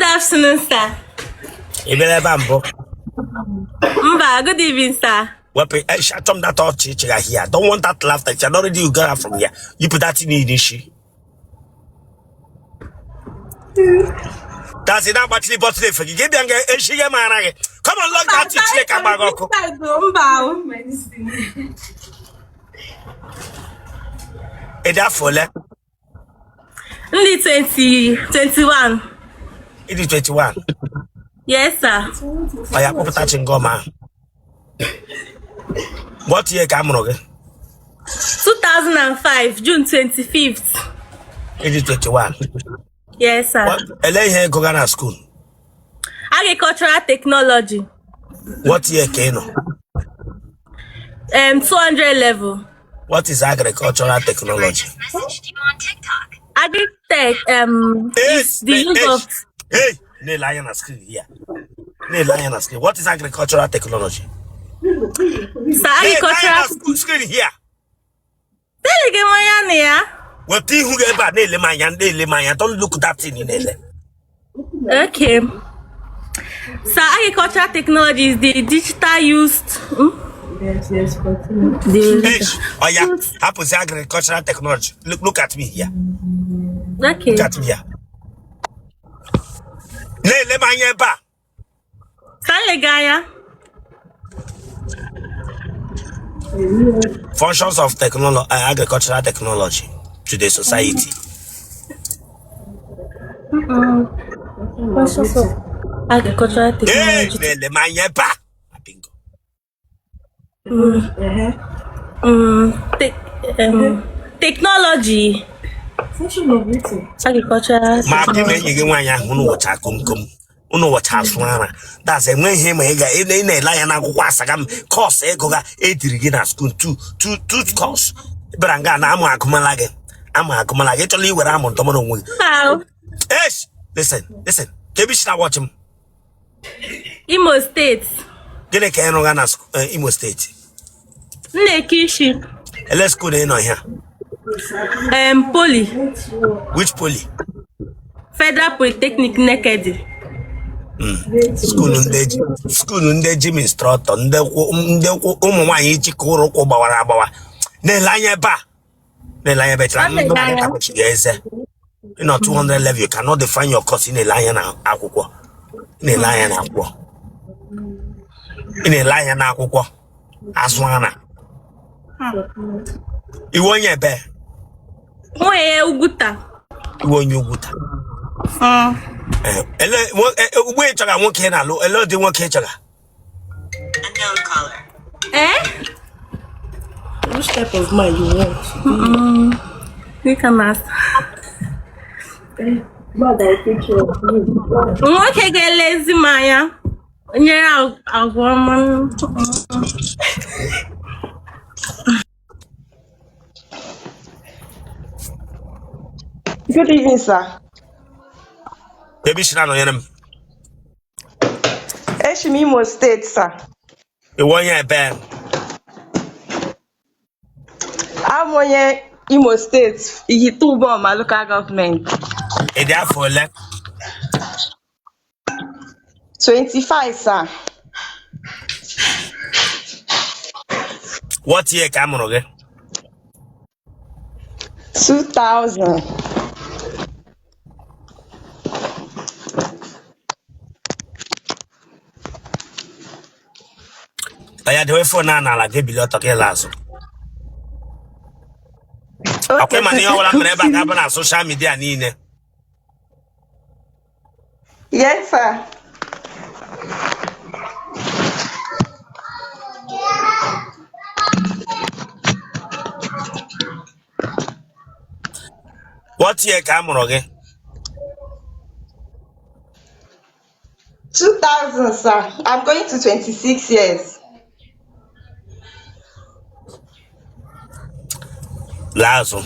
Good afternoon, sir. Ị bịara ebe a mbụ? Mba, good evening, sir. Wepụ achọ m that ọchị chịga here. I don't want that laughter. If you're not ready, you get out from here. Yipụ that thing n'isi. That's it. Na-agbachiri bọtụlụ efe gị. Gị bịa nga echi gị mara gị. Come on, lock that thing. Chineke agba gị ọkụ. Mba. Ị dị afọ ole? M dị 20, 21. Ị dị 21. Yes, sir. Ọ ya kpọpụta chewing gum ahụ. What year ka a mụrụ gị? 2005, June 25th. Ị dị 21. Yes, sir. Ele ihe ị gụga na school? Agricultural technology. What year ka ị nọ? 200 level. What is agricultural technology? Agritech is the use of Hey, na-ele anya na screen here. Na-ele anya na screen. What is agricultural technology? Sir, Na-ele anya na agricultural screen here. Tell gị anya na ya. Weta ihu gị ebe a na-ele m anya, na-ele m anya. Don't look that thing ị na-ele. Okay. So agricultural technology is the digital used. Yes, continue. The Hey, oya, hapụzi agricultural technology. Look, look at me here. Okay. Look at me here. Na-ele m anya ebe a. Stanley Gaya. Functions of technology, agricultural technology to the society. Functions of agricultural Hey, technology. na-ele m anya ebe a. Bingo. Technology. Function of written. Agricultural Ma gị ma technology. enyi gị nwaanyị ahụ unu wụcha komkom, unu wụcha asụ ara. That's enweghị ihe ma ị ga ị na-ele anya n'akwụkwọ asaga m course ego ga ediri gị na school two two two course bịara nga na amụ agụmala gị, amụ agụmala gị, chọrọ iwere amụ ndọmọrọ onwe gị. Mba. Esh, listen, listen, ka ebe isi na watch m. Imo State. Gịnị ka ị rụga na Imo State? M na-eke isi. Ele school na ị nọ here? Poly. Which poly? Federal Polytechnic Nekedi. School ndị ji, school ndị gym instructor, ndị kwụ, ndị kwụ ụmụ nwaanyị jikọrọ ụkwụ gbawara agbawa. Na-ele anya ebe a, na-ele anya ebe chara ndị mmadụ takwachiri eze. Ị nọ 200 level, you cannot define your course. Ị na-ele anya na akwụkwọ, ị na-ele anya na akwụkwọ, ị na-ele anya na akwụkwọ azụ ana iwe onye ebe? Nwunye Ugwuta. Iwe onye Ugwuta? Ele ugbo ị chọga nwoke ị na-alụ, ele ụdị nwoke ị chọga? Eh? Which type of man you want? Dịka na Man that will take care of you. nwoke ga-elezi m anya, nyere agwa ọma. Good evening, sir. Ebe isi na-anọnyere m? Eshi m Imo State, sir. Iwe onye ebe? Abụ m onye Imo State, Ihitte Uboma Local Government. Ị dị afọ ole? 25, sir. What year ka a mụrụ gị? 2000. Ya dewe phone a n'ala gị, ebili ọtọ ka ịla azụ. Okay, Ọkwa ịma na ihe ọbụla mere ebe a ga-abụ na social media niile? Yes, sir. What year ka a mụrụ gị? 2000, sir. I'm going to 26 years. Laa azụ,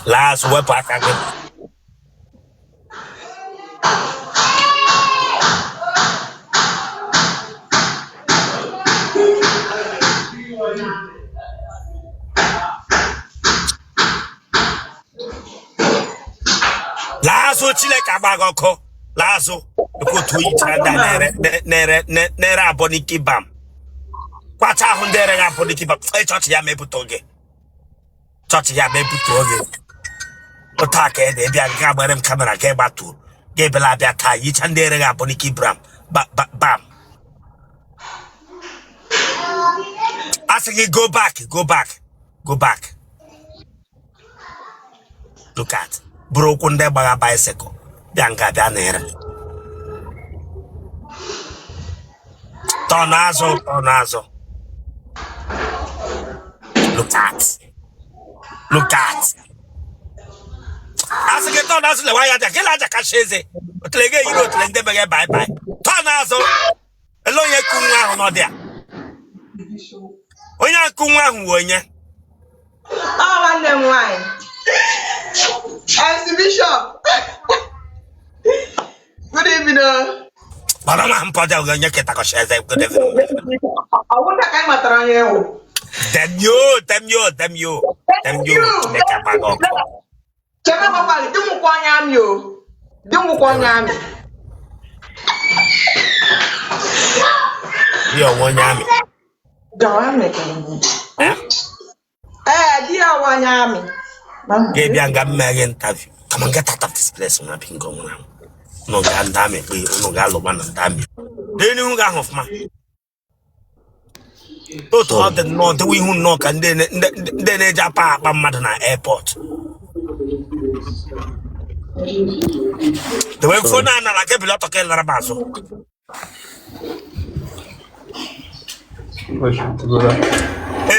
laa azụ, wepụ aka gị. Laa azụ, Chineke agba gị ọkụ. Laa azụ. Ekwe otu oyi chara ndị a na-ere na-ere na-ere abọniki balm. Kwacha ahụ ndị ereghị abọniki balm. Ee, chọọchị ya mebute oge. Chọọchị ya mebute oge. Otu a ka ị na-ebịa nga agbere m camera ka ị gbatuo. Ga ebela abịa taa yicha ndị ereghị abọniki bram balm. A sị gị go back, go back, go back. Look at bụrụ ụkwụ ndị gbagha bicycle bịa nga bịa na-ere. Turn azụ, turn azụ. Look at. Look at. A sị gị turn azụ lewa ya aja gị na aja kacha eze. Otele gị eyiri otele ndị beghe bye bye. Turn azụ. Ele onye ku nwa ahụ n'ọdị a? Onye akụ nwa ahụ wụ onye? Ọ nwanne m nwaanyị. MC Bishop. Good evening. O. Gbara nwa mpọja onye kịtakọcha eze. Good evening. Ọ bụrụ na ka anyị matara onye ewu. Damn you, damn you, damn you, damn you. Chineke agba gị ọkụ. Chebe gbakwalị, di m nwụkwa onye amị o. Di m nwụkwa onye amị. Di ya ọ wụ onye amị. Gawa amị ka m bụ. Eh? Ee, di ya wụ onye amị. Ga-ebịa nga m mee gị interview. Come on, get out of this place, nwa bingo nwụrụ anwụ. Unu ga ndị amị kpe, unu ga-alụgba na ndị amị. Dee n'ihu gị ahụ ọfụma. Otu ọ dị nnọọ dịwa ihu nnọọ ka ndị na-eji apa akpa mmadụ na airport. Dewe phone a nara ka ebili ọtọ ka ị lara m azụ.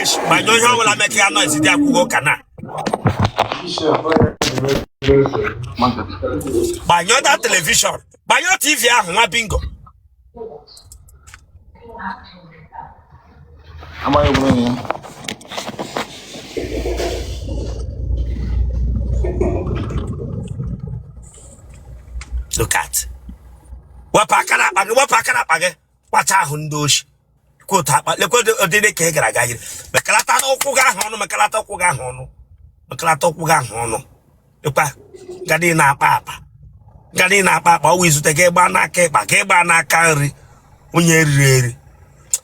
Esh, gbanyụọ ihe ọbụla meke ya noise dị akwụghị ụka na. Gbanyụọ that television. Gbanyụọ TV ahụ nwa bingo. Amaghị obodo ya. Look at. Wepụ aka n'akpa gị, wepụ aka n'akpa gị. Kpacha ahụ ndị oshi. Lekwa otu akpa, lekwa ụdịrị ka ị gara aga yiri. Mekalata ụkwụ gị ahụ ọnụ, mekalata ụkwụ gị ahụ ọnụ. Mekalata ụkwụ gị ahụ ọnụ. Lekwa, gadị na-akpa akpa. Gadị na-akpa akpa, ọwụ izute gị gbaa n'aka ịkpa, ka ị gbaa n'aka nri. Onye eriri eri.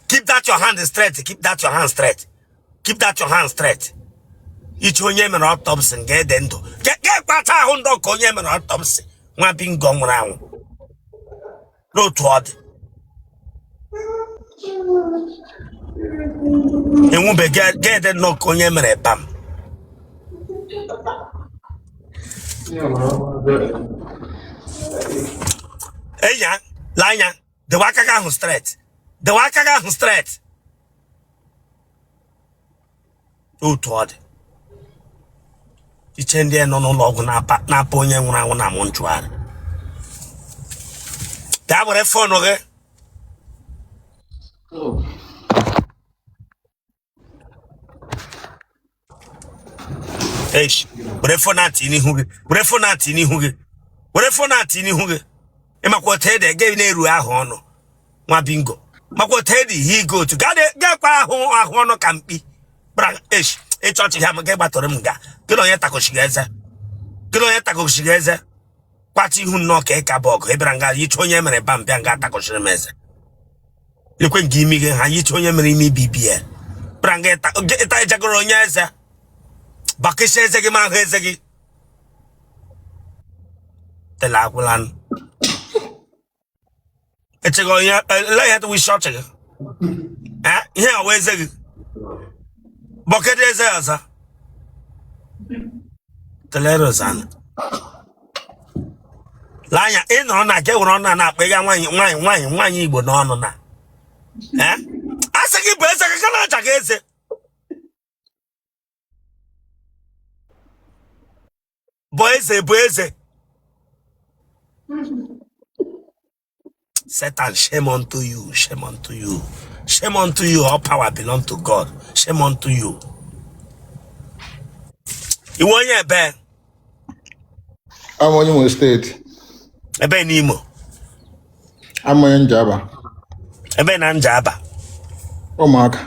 Keep that your hand straight, keep that your hand straight. Keep that your hand straight. Iche onye mere autopsy ga-ede ndụ. Ga-ekpacha ahụ ndụ ka onye mere autopsy. Nwa bingo nwụrụ anwụ. N'otu ọ dị. Enwube ga-ede nnọọ ka onye mere bam. Enya, lee anya, dewe aka gị ahụ straight. Dewe aka gị ahụ straight. Otu ọ dị. Iche ndị nọ n'ụlọ ọgwụ na-apa onye nwụrụ anwụ na mortuary. Bịa were phone gị. Eish, were phone a tinye n'ihu gị. Were phone a tinye n'ihu gị. Were phone a tinye n'ihu gị. Ị makwa otu ede gị na-eru ahụ ọnụ. Nwa bingo. Makwa otu ede ihe igo otu. Gakwa ahụ ahụ ọnụ ka mkpi. Bra eish, ịchọchị ha ma gị gbatọrọ m nga. Gị na onye takọchiri eze. Gị na onye takọchiri eze. Kwacha ihu nnọọ ka ịka bụ ọgụ. Ị bịara nga yicha onye mere bam bịa nga takọchiri m eze. Lekwe nke imi gị ha yicha onye mere imi BBL. Bịara nga ịta ịjagoro onye eze. Bakịsị eze gị ma ahụ eze gị. Tele agwụla nụ. Echeghị onye ele ihe tụwa isi ọchị gị. Eh, ihe ọwa eze gị. Bọkedị eze ọzọ. Telerozan. Lee anya ị nọrọ na gị were ọnụ a na-akpa ịga nwaanyị nwaanyị nwaanyị nwaanyị Igbo n'ọnụ na. Eh? A sị gị bụ eze gị ka na-aja gị eze. Bụ eze bụ eze. Satan, shame unto you, shame unto you, shame unto you. All power belong to God. Shame unto you. Ị wụ onye ebe? Abụ onye Imo steeti. Ebe n'Imo? Abụ onye Njaba. Ebe na Njaba? Ụmụaka.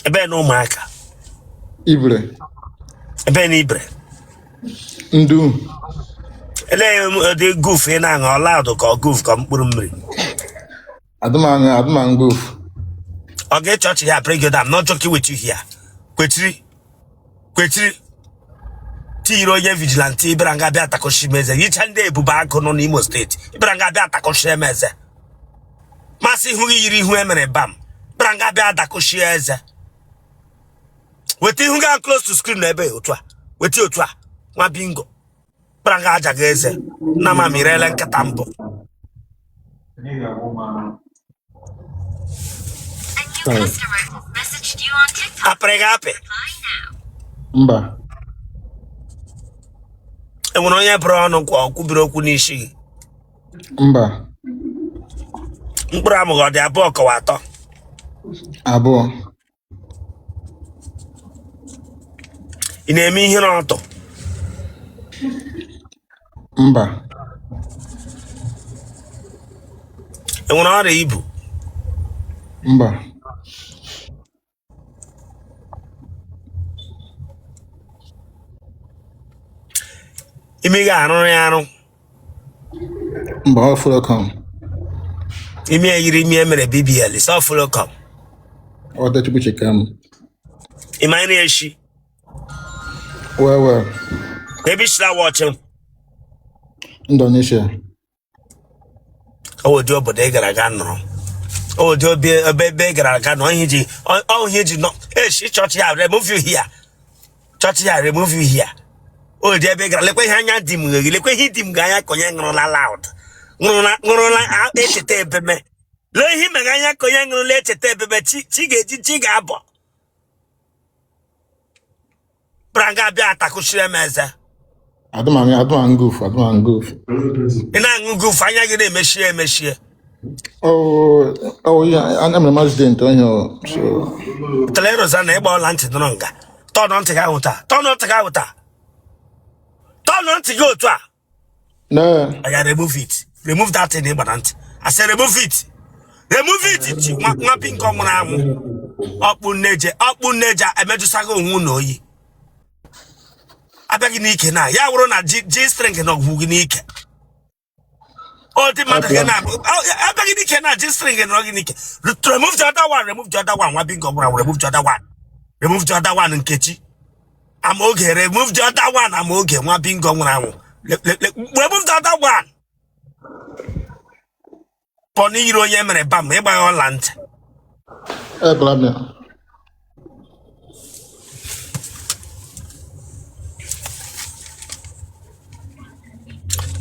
Ebe na Ụmụaka? Ibre. Ebe na Ibre? Ndu. Elee ụdị goof ị na-aṅụ, ọ loud ka ọ goof ka mkpụrụ mmiri? Adịm aṅụ goof. Ọ ga chọọchị ya bring you down. I'm not joking with you here. Kwechiri, kwechiri, tiyiri onye vigilante ịbịara nga bịa takọshi m eze, yicha ndị ebube agụ nọ n'Imo steeti ịbịara nga bịa takọshi m eze, masị ihu gị yiri ihu emere bam, bịara nga bịa dakọshi eze. Weta ihu gị ahụ close to screen na ebe otu a, weta otu a, nwa bingo, bịara nga aja gị eze nna ma mirele nkịta mbụ. Apịrị gị apị? Mba. Enwere onye bụrụ ọnụ kwa kwubiri okwu n'isi gị? Mba. Mkpụrụ amụ gị ọ dị abụọ kọwa atọ? Abụọ. Ị na-eme ihe n'ọtọ? Mba. Enwere ọrịa ibu? Mba. Imi gị arụrụ ya arụ? Mba, ọ fụlọkọm. Imi eyiri imi emere BBL sọ fụlọkọm. Ọ dachukwu cheka m. Ị ma nri eshi? Well, well. Ebe ishila wọchị m? Indonesia. Ọ ụdị obodo ị gara aga nọrọ, ọ ụdị ebe ebe ị gara aga nọ, ihe ji ọ ihe ji nọ eshi chọọchị ya remove you here, chọọchị ya remove you here. Ụdị ebe ị gara, lekwa ihe anya di m gị, lekwa ihe di m gị anya ka onye ṅụrụla loud, ṅụrụla ṅụrụla echeta ebeme, lee ihe imega anya ka onye ṅụrụla echeta ebeme, chi chi ga-eji chi ga-abọ bịara nga bịa atakụchiri m eze. Adịm aṅụ goof, adịm aṅụ goof. Ị na-aṅụ goof, anya gị na-emechie emechie. Oh, oh, yeah, ana m accident onye so. Tele Rosanna ịgba ọla ntị nọrọ nga. Tọnụ ntị gị ahụ taa, tọnụ ntị gị ahụ taa, tọnụ ntị gị otu a. No. Aya, remove it, remove that thing ịgba na ntị. I say remove it, remove it. Chi nwa nwa pinko nwụrụ anwụ, ọkpụ nneje, ọkpụ nneje emejụsaghị onwe unu oyi abịaghị n'ike na ya wụrụ na G string na ọgwụ gị n'ike. Ọ dị mmadụ gị na abịaghị n'ike na G string nọrọ gị n'ike. Remove the other one, remove the other one. Nwa bingo nwụrụ anwụ, remove the other one, remove the other one. Nkechi Amaoge, remove the other one. Amaoge, nwa bingo nwụrụ anwụ, remove the other one. Pọ n'iyiri onye mere bam ịgba ya ọla ntị.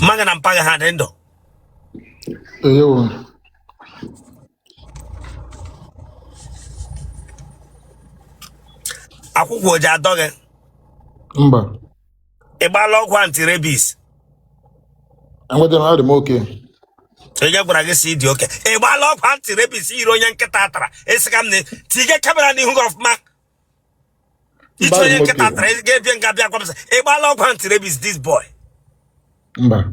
Mma gị na mpa gị ha dị ndụ? Akwụkwọ o ji adọ gị? Mba. Ị gbaala ọgwụ anti-rabies? Enwetara m, adị m okay. Onye gwara gị si dị okay? Ị gbaala ọgwụ anti-rabies yiri onye nkịta tara? Esi ka m na tinye camera n'ihu gị ọfụma. Iche onye nkịta tara ga-ebie nga bịa gwa m sị ị gbaala ọgwụ anti-rabies, this boy. Mba.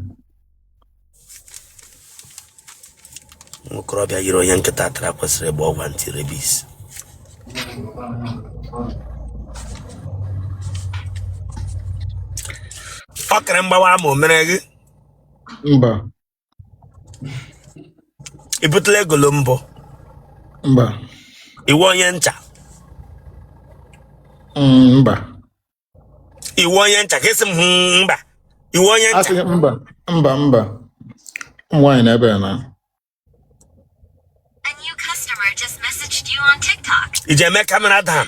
Nwokorobịa yiri onye nkịta tara kwesịrị ịgba ọgwụ anti-rabies. Ọkịrị mgbawa ma o mere gị? Mba. Ị butela egolo mbụ? Mba. Ị wụ onye ncha? Mba. Ị wụ onye ncha ka esi m hụ? Mba. Ị wụ onye ncha? Asị mba, mba, mba. Ụmụ nwaanyị na ebe na. I ji eme camera down?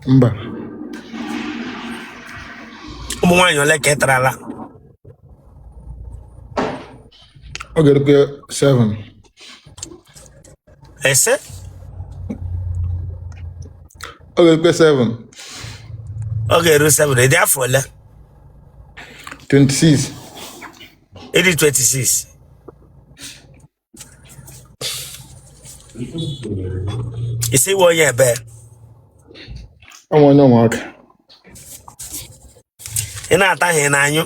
Mba. Ụmụ nwaanyị ole ka ị tarala? Ọ ga-erukwe 7. Ese? Ọ ga-erukwe 7. Ọ ga-eru 7. Ị dị afọ ole? 26. Ị dị 26. Ị sị ị wụ onye ebe? Ọ wụ onye ụmụaka. Ị na-ata ha, ị na-anyụ?